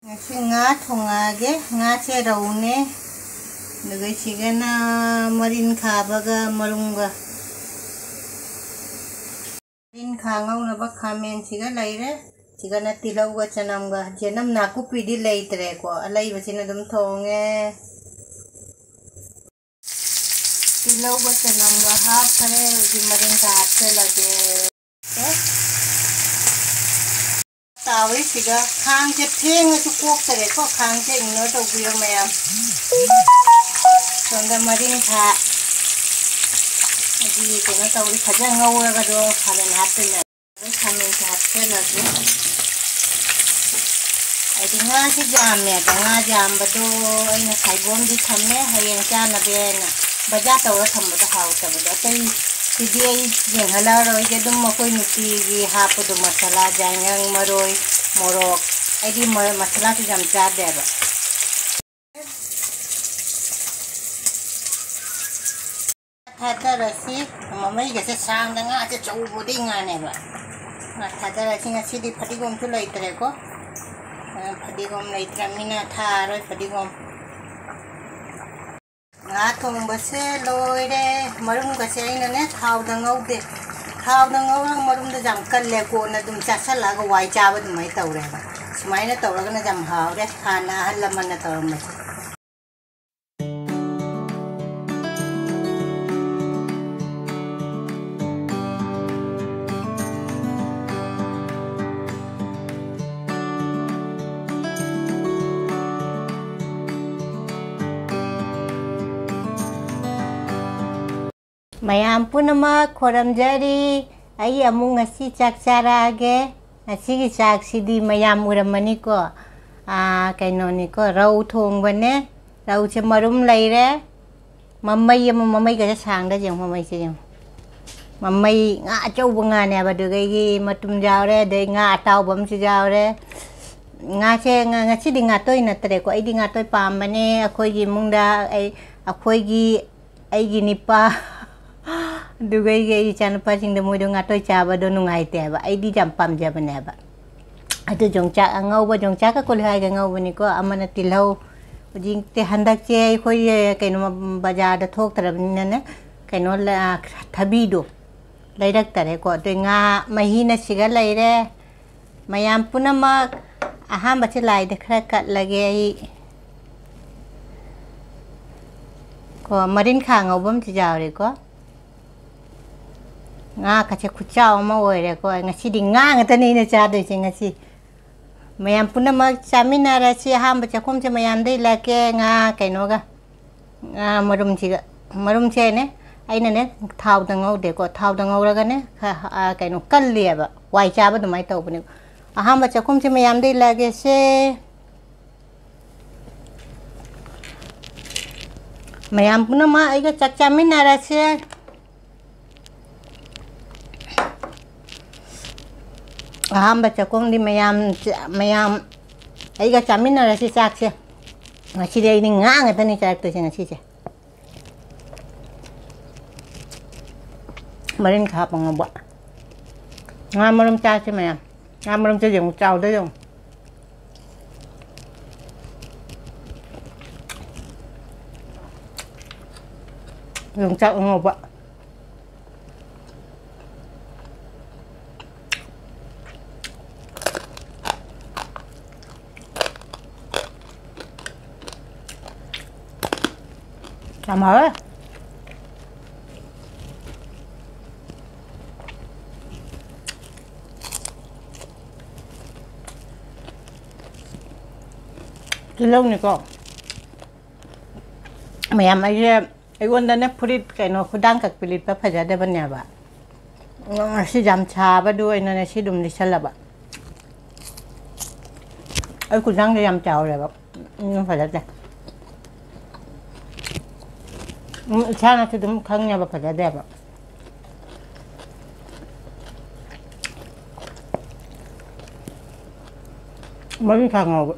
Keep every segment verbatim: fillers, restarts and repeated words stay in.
ꯉꯁꯤ ꯉꯥ ꯊꯣꯡꯉꯛꯑꯒꯦ꯫ ꯉꯥꯁꯦ ꯔꯧꯅꯦ, ꯑꯗꯨꯒ ꯁꯤꯒꯅ ꯃꯔꯤꯟ ꯈꯥꯕꯒ ꯃꯔꯨꯝꯒ꯫ ꯃꯔꯤꯟ ꯈꯥ ꯉꯧꯅꯕ ꯈꯥꯃꯦꯟꯁꯤꯒ ꯂꯩꯔꯦ꯫ ꯁꯤꯒꯅ ꯇꯤꯜꯍꯧꯒ ꯆꯅꯝꯒ꯫ ꯆꯦꯅꯝ ꯅꯥꯀꯨꯞꯄꯤꯗꯤ ꯂꯩꯇ꯭ꯔꯦꯀꯣ, ꯑꯂꯩꯕꯁꯤꯅ ꯑꯗꯨꯝ ꯊꯣꯡꯉꯦ꯫ ꯇꯤꯜꯍꯧꯒ ꯆꯅꯝꯒ ꯍꯥꯞꯈꯔꯦ꯫ ꯍꯧꯖꯤꯛ ꯃꯔꯤꯟ ꯈꯥ ꯍꯥꯞꯆꯜꯂꯒꯦ꯫ ꯇꯥꯎꯔꯤꯁꯤꯒ ꯈꯥꯡꯁꯦ ꯐꯦꯡꯉꯁꯨ ꯀꯣꯛꯇꯔꯦꯀꯣ꯫ ꯈꯥꯡꯁꯦ ignore ꯇꯧꯕꯤꯔꯣ ꯃꯌꯥꯝ꯫ ꯁꯣꯝꯗ ꯃꯔꯤꯟ ꯈꯥ ꯑꯩꯒꯤ ꯀꯩꯅꯣ ꯇꯧꯔꯤ, ꯐꯖꯅ ꯉꯧꯔꯒꯗꯣ ꯈꯥꯃꯦꯟ ꯍꯥꯞꯇꯣꯏꯅꯦ꯫ ꯈꯥꯃꯦꯟꯁꯦ ꯍꯥꯞꯆꯜꯂꯒꯦ꯫ ꯍꯥꯏꯗꯤ ꯉꯥꯁꯤ ꯌꯥꯝꯃꯦꯕ, ꯉꯥ ꯌꯥꯝꯕꯗꯣ ꯑꯩꯅ ꯈꯥꯏꯕꯣꯝꯗꯤ ꯊꯝꯃꯦ ꯍꯌꯦꯡ ꯆꯥꯅꯕꯅ꯫ ꯕꯖꯥꯔ ꯇꯧꯔ ꯊꯝꯕꯗꯣ ꯍꯥꯎꯇꯕꯗꯣ꯫ ꯑꯇꯩ ꯁꯤꯗꯤ ꯑꯩ ꯌꯦꯡꯍꯜꯂꯛꯑꯔꯣꯏꯒꯦ꯫ ꯑꯗꯨꯝ ꯑꯩꯈꯣꯏ ꯅꯨꯡꯇꯤꯒꯤ ꯍꯥꯞꯄꯗꯣ ꯃꯁꯥꯂꯥ, ꯌꯥꯏꯉꯪ, ꯃꯔꯣꯏ, ꯃꯣꯔꯣꯛ, ꯑꯩꯗꯤ ꯃ-, ꯃꯁꯥꯂꯥꯁꯨ ꯌꯥꯝ ꯆꯥꯗꯦꯕ꯫ ꯊꯥꯗꯔꯁꯤ꯫ ꯃꯃꯩꯒꯁꯦ ꯁꯥꯡꯅ, ꯉꯥꯁꯦ ꯑꯆꯧꯕꯗꯤ ꯉꯥꯅꯦꯕ꯫ ꯉꯥ ꯊꯥꯗꯔꯁꯤ꯫ ꯉꯁꯤꯗꯤ ꯐꯗꯤꯒꯣꯝꯁꯨ ꯂꯩꯇ꯭ꯔꯦꯀꯣ꯫ ꯑ, ꯐꯗꯤꯒꯣꯝ ꯂꯩꯇ꯭ꯔꯕꯅꯤꯅ ꯊꯥꯔꯣꯏ ꯐꯗꯤꯒꯣꯝ꯫ ꯉꯥ ꯊꯣꯡꯕꯁꯦ ꯂꯣꯏꯔꯦ꯫ ꯃꯔꯨꯝꯒꯁꯦ ꯑꯩꯅꯅꯦ ꯊꯥꯎꯗ ꯉꯧꯗꯦ꯫ ꯊꯥꯎꯗ ꯉꯧꯔꯒ ꯃꯔꯨꯝꯗꯣ ꯌꯥꯝ ꯀꯜꯂꯦ꯫ ꯀꯣꯟꯅ ꯑꯗꯨꯝ ꯆꯥꯁꯜꯂꯛꯑꯒ ꯋꯥꯏ ꯆꯥꯕ ꯑꯗꯨꯃꯥꯏꯅ ꯇꯧꯔꯦꯕ꯫ ꯁꯨꯃꯥꯏꯅ ꯇꯧꯔꯒꯅ ꯌꯥꯝ ꯍꯥꯎꯔꯦ, ꯍꯥꯟꯅ ꯑꯍꯜ ꯂꯃꯟꯅ ꯇꯧꯔꯝꯕꯁꯦ꯫ ꯃꯌꯥꯝ ꯄꯨꯝꯅꯃꯛ ꯈꯣꯏꯔꯝꯖꯔꯤ꯫ ꯑꯩ ꯑꯃꯨꯛ ꯉꯁꯤ ꯆꯥꯛ ꯆꯥꯔꯛꯑꯒꯦ꯫ ꯉꯁꯤꯒꯤ ꯆꯥꯛꯁꯤꯗꯤ ꯃꯌꯥꯝ ꯎꯔꯝꯃꯅꯤꯀꯣ꯫ ꯑꯥ, ꯀꯩꯅꯣꯅꯤꯀꯣ, ꯔꯧ ꯊꯣꯡꯕꯅꯦ꯫ ꯔꯧꯁꯦ ꯃꯔꯨꯝ ꯂꯩꯔꯦ꯫ ꯃꯃꯩ ꯑꯃ, ꯃꯃꯩꯒꯁꯦ ꯁꯥꯡꯗ ꯌꯦꯡꯉꯨ, ꯃꯃꯩꯁꯦ ꯌꯦꯡꯉꯨ꯫ ꯃꯃꯩ ꯉꯥ ꯑꯆꯧꯕ ꯉꯥꯅꯦꯕ, ꯑꯗꯨꯗꯒꯤ ꯃꯇꯨꯝ ꯌꯥꯎꯔꯦ, ꯑꯗꯩ ꯉꯥ ꯑꯇꯥꯎꯕ ꯑꯃꯁꯨ ꯌꯥꯎꯔꯦ꯫ ꯉꯥꯁꯦ, ꯉ-, ꯉꯁꯤꯗꯤ ꯉꯥꯇꯣꯏ ꯅꯠꯇ꯭ꯔꯦꯀꯣ, ꯑꯩꯗꯤ ꯉꯥꯇꯣꯏ ꯄꯥꯝꯕꯅꯦ꯫ ꯑꯩꯈꯣꯏꯒꯤ ꯏꯃꯨꯡꯗ ꯑꯩ, ꯑꯩꯈꯣꯏꯒꯤ, ꯑꯩꯒꯤ ꯅꯤꯄꯥ, ꯑꯗꯨꯒ ꯑꯩꯒꯤ, ꯑꯩꯒꯤ ꯏꯆꯥꯅꯨꯄꯥꯁꯤꯡꯗ ꯃꯣꯏꯗꯣ ꯉꯥꯇꯣꯏ ꯆꯥꯕꯗꯣ ꯅꯨꯡꯉꯥꯏꯇꯦ ꯍꯥꯏꯕ꯫ ꯑꯩꯗꯤ ꯌꯥꯝ ꯄꯥꯝꯖꯕꯅꯦꯕ꯫ ꯑꯗꯨ ꯌꯣꯡꯆꯥꯛ ꯑꯉꯧꯕ, ꯌꯣꯡꯆꯥꯛꯀ ꯀꯣꯂꯤ ꯍꯋꯥꯏꯒ ꯉꯧꯕꯅꯤꯀꯣ꯫ ꯑꯃꯅ ꯇꯤꯜꯍꯧ꯫ ꯍꯧꯖꯤꯛꯇꯤ ꯍꯟꯗꯛꯁꯦ ꯑꯩꯈꯣꯏ ꯀꯩꯅꯣ ꯕꯖꯥꯔꯗ ꯊꯣꯛꯇ꯭ꯔꯕꯅꯤꯅꯅꯦ, ꯀꯩꯅꯣ ꯂ-, ꯊꯕꯤꯗꯣ ꯂꯩꯔꯛꯇꯔꯦꯀꯣ꯫ ꯑꯗꯨ ꯉꯥ ꯃꯍꯤꯅ ꯁꯤꯒ ꯂꯩꯔꯦ꯫ ꯃꯌꯥꯝ ꯄꯨꯝꯅꯃꯛ ꯑꯍꯥꯟꯕꯁꯦ ꯂꯥꯏꯗ ꯈꯔ ꯀꯠꯂꯒꯦ ꯑꯩ꯫ ꯀꯣ, ꯃꯔꯤꯟꯈꯥ ꯉꯧꯕ ꯑꯃꯁꯨ ꯌꯥꯎꯔꯦꯀꯣ꯫ ꯉꯥ ꯀꯁꯦ ꯈꯨꯆꯥꯎ ꯑꯃ ꯑꯣꯏꯔꯦꯀꯣ꯫ ꯉꯁꯤꯗꯤ ꯉꯥ ꯉꯥꯛꯇꯅꯦ ꯑꯩꯅ ꯆꯥꯗꯣꯏꯁꯦ ꯉꯁꯤ꯫ ꯃꯌꯥꯝ ꯄꯨꯝꯅꯃꯛ ꯆꯥꯃꯤꯟꯅꯔꯁꯤ꯫ ꯑꯍꯥꯟꯕ ꯆꯥꯛꯈꯨꯝꯁꯦ ꯃꯌꯥꯝꯗ ꯏꯜꯂꯛꯀꯦ꯫ ꯉꯥ ꯀꯩꯅꯣꯒ, ꯉꯥ ꯃꯔꯨꯝꯁꯤꯒ꯫ ꯃꯔꯨꯝꯁꯦꯅꯦ, ꯑꯩꯅꯅꯦ ꯊꯥꯎꯗ ꯉꯧꯗꯦꯀꯣ꯫ ꯊꯥꯎꯗ ꯉꯧꯔꯒꯅꯦ ꯈꯔ, ꯑ, ꯀꯩꯅꯣ ꯀꯜꯂꯦꯕ, ꯋꯥꯏ ꯆꯥꯕ ꯑꯗꯨꯃꯥꯏꯅ ꯇꯧꯕꯅꯦꯕ꯫ ꯑꯍꯥꯟꯕ ꯆꯥꯛꯈꯨꯝꯁꯦ ꯃꯌꯥꯝꯗ ꯏꯜꯂꯛꯑꯒꯦꯁꯦ꯫ ꯃꯌꯥꯝ ꯄꯨꯝꯅꯃꯛ ꯑꯩꯒ ꯆꯥꯛ ꯆꯥꯃꯤꯟꯅꯔꯁꯦ꯫ ꯑꯍꯥꯟꯕ ꯆꯥꯛꯈꯨꯝꯗꯤ ꯃꯌꯥꯝ, ꯃꯌꯥꯝ ꯑꯩꯒ ꯆꯥꯃꯤꯟꯅꯔꯁꯤ ꯆꯥꯛꯁꯦ꯫ ꯉꯁꯤꯗꯤ ꯑꯩꯗꯤ ꯉꯥ ꯉꯥꯛꯇꯅꯤ ꯆꯥꯔꯛꯇꯣꯏꯁꯦ ꯉꯁꯤꯁꯦ꯫ ꯃꯔꯤꯟꯈꯥ ꯍꯥꯞꯄ ꯉꯧꯕ꯫ ꯉꯥ ꯃꯔꯨꯝ ꯆꯥꯁꯤ ꯃꯌꯥꯝ꯫ ꯉꯥ ꯃꯔꯨꯝꯁꯦ ꯌꯦꯡꯉꯨ, ꯆꯥꯎꯗ ꯌꯦꯡꯉꯨ꯫ ꯌꯣꯡꯆꯥꯛ ꯑꯉꯧꯕ꯫ ꯌꯥꯝ ꯍꯥꯎꯋꯦ꯫ ꯇꯤꯜꯍꯧꯅꯤꯀꯣ꯫ ꯃꯌꯥꯝ, ꯑꯩꯁꯦ, ꯑꯩꯉꯣꯟꯗꯅꯦ ꯐꯨꯔꯤꯠ ꯀꯩꯅꯣ ꯈꯨꯗꯥꯡ ꯀꯛꯄꯤ ꯂꯤꯠꯄ ꯐꯖꯗꯕꯅꯦꯕ꯫ ꯉꯁꯤ ꯌꯥꯝ ꯁꯥꯕꯗꯨ ꯑꯣꯏꯅꯅꯦ ꯁꯤ ꯑꯗꯨꯝ ꯂꯤꯠꯁꯜꯂꯕ꯫ ꯑꯩ ꯈꯨꯗꯥꯡꯁꯦ ꯌꯥꯝ ꯆꯥꯎꯔꯦꯕ꯫ ꯎꯝ, ꯐꯖꯗꯦ꯫ ꯎꯝ, ꯏꯁꯥꯅꯁꯨ ꯑꯗꯨꯝ ꯈꯪꯉꯦꯕ ꯐꯖꯗꯦꯕ꯫ ꯃꯔꯤꯟꯈꯥ ꯉꯧꯕ꯫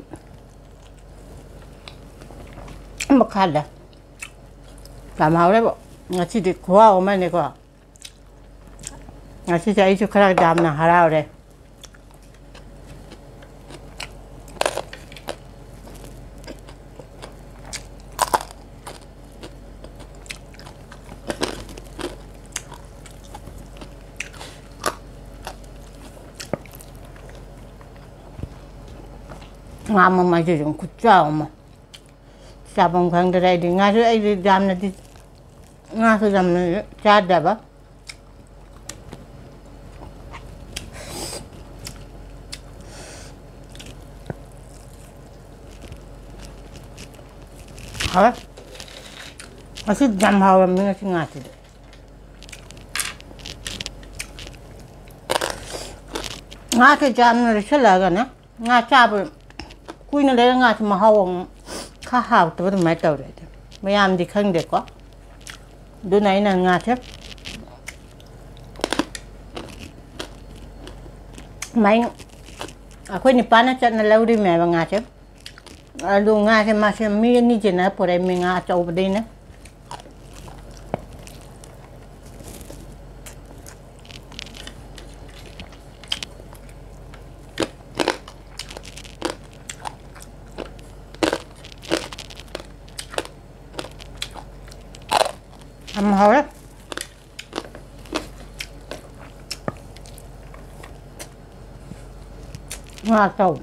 ꯃꯈꯥꯗ꯫ ꯌꯥꯝ ꯍꯥꯎꯔꯦꯕꯣ꯫ ꯉꯁꯤꯗꯤ ꯈꯨꯍꯥꯎ ꯑꯃꯅꯦꯀꯣ꯫ ꯉꯁꯤꯁꯦ ꯑꯩꯁꯨ ꯈꯔ ꯌꯥꯝꯅ ꯍꯔꯥꯎꯔꯦ꯫ ꯉꯥ ꯃꯃꯩꯁꯤꯁꯨ ꯈꯨꯠꯆꯥꯎ ꯑꯃ꯫ ꯆꯥꯐꯝ ꯈꯪꯗ꯭ꯔꯦ ꯑꯩꯗꯤ꯫ ꯉꯥꯁꯨ ꯑꯩꯗꯤ ꯌꯥꯝꯅꯗꯤ, ꯉꯥꯁꯨ ꯌꯥꯝꯅ ꯆꯥꯗꯕ꯫ ꯍꯥꯎꯋꯦ꯫ ꯉꯁꯤ ꯌꯥꯝ ꯍꯥꯎꯔꯝꯃꯤ ꯉꯁꯤ ꯉꯥꯁꯤꯗꯤ꯫ ꯉꯥꯁꯦ ꯌꯥꯝꯅ ꯂꯩꯁꯜꯂꯛꯑꯒꯅꯦ, ꯉꯥ ꯆꯥꯕ ꯀꯨꯏꯅ ꯂꯩꯔ ꯉꯥꯁꯦ ꯃꯍꯥꯎ ꯑꯃꯨꯛ ꯈꯔ ꯍꯥꯎꯇꯕ ꯑꯗꯨꯃꯥꯏꯅ ꯇꯧꯔꯦ꯫ ꯑꯗꯨ ꯃꯌꯥꯝꯗꯤ ꯈꯪꯗꯦꯀꯣ꯫ ꯑꯗꯨꯅ ꯑꯩꯅ ꯉꯥꯁꯦ ꯃꯥꯏ ꯑꯩꯈꯣꯏ ꯅꯤꯄꯥꯅ ꯆꯠꯅ ꯂꯧꯔꯤꯃꯦꯕ ꯉꯥꯁꯦ꯫ ꯑꯗꯨ ꯉꯥꯁꯦ ꯃꯥꯁꯦ ꯃꯤ ꯑꯅꯤ ꯆꯦꯟꯅ ꯄꯨꯔꯛꯑꯦ, ꯃꯤ ꯉꯥ ꯑꯆꯧꯕꯗꯩꯅ꯫ ꯌꯥꯝ ꯍꯥꯎꯔꯦ꯫ ꯉꯥ ꯑꯇꯥꯎꯕ꯫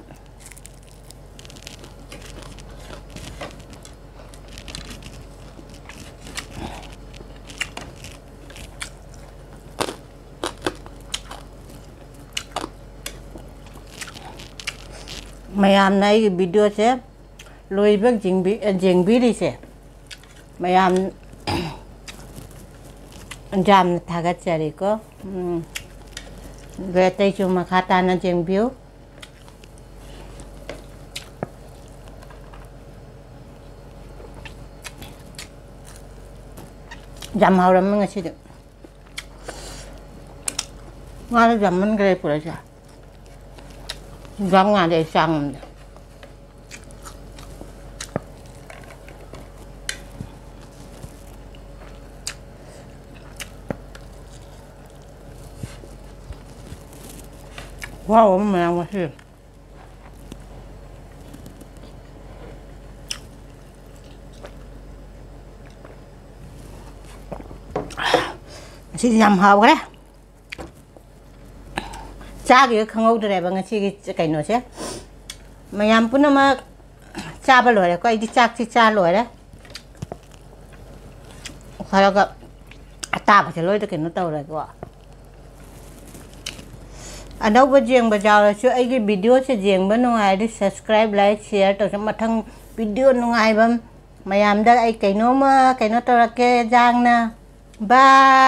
ꯃꯌꯥꯝꯅ ꯑꯩꯒꯤ videoꯁꯦ ꯂꯣꯏꯕ ꯌꯦꯡꯕꯤ-, ꯌꯦꯡꯕꯤꯔꯤꯁꯦ, ꯃꯌꯥꯝ ꯌꯥꯝꯅ ꯊꯥꯒꯠꯆꯔꯤꯀꯣ꯫ ꯎꯝ꯫ ꯑꯗꯨ ꯑꯇꯩꯁꯨ ꯃꯈꯥ ꯇꯥꯅ ꯌꯦꯡꯕꯤꯌꯨ꯫ ꯌꯥꯝ ꯍꯥꯎꯔꯝꯃꯦ ꯉꯁꯤꯗꯤ꯫ ꯉꯥꯗꯣ ꯌꯥꯝꯃꯟꯈ꯭ꯔꯦ ꯄꯨꯔꯛꯏꯁꯦ꯫ ꯌꯥꯝ ꯉꯥꯗꯤ ꯑꯩ ꯆꯥ ꯉꯝꯗꯦ꯫ ꯈꯨꯍꯥꯎ ꯑꯃ ꯃꯌꯥꯝ ꯉꯁꯤ꯫ ꯉꯁꯤꯗꯤ ꯌꯥꯝ ꯍꯥꯎꯈ꯭ꯔꯦ꯫ ꯆꯥꯈꯤꯕ ꯈꯪꯍꯧꯗ꯭ꯔꯦꯕ ꯉꯁꯤꯒꯤ ꯀꯩꯅꯣꯁꯦ꯫ ꯃꯌꯥꯝ ꯄꯨꯝꯅꯃꯛ ꯆꯥꯕ ꯂꯣꯏꯔꯦꯀꯣ꯫ ꯑꯩꯗꯤ ꯆꯥꯛꯁꯤ ꯆꯥ ꯂꯣꯏꯔꯦ꯫ ꯈꯔꯒ ꯑꯇꯥꯕꯁꯦ ꯂꯣꯏꯗ ꯀꯩꯅꯣ ꯇꯧꯔꯦꯀꯣ꯫ ꯑꯅꯧꯕ ꯌꯦꯡꯕ ꯌꯥꯎꯔꯁꯨ ꯑꯩꯒꯤ videoꯁꯦ ꯌꯦꯡꯕ ꯅꯨꯡꯉꯥꯏꯔꯗꯤ subscribe, like, share ꯇꯧꯁꯨ꯫ ꯃꯊꯪ video ꯅꯨꯡꯉꯥꯏꯕ ꯃꯌꯥꯝꯗ ꯑꯩ ꯀꯩꯅꯣꯝꯃ ꯀꯩꯅꯣ ꯇꯧꯔꯛꯀꯦ ꯌꯥꯡꯅ꯫ Bye꯫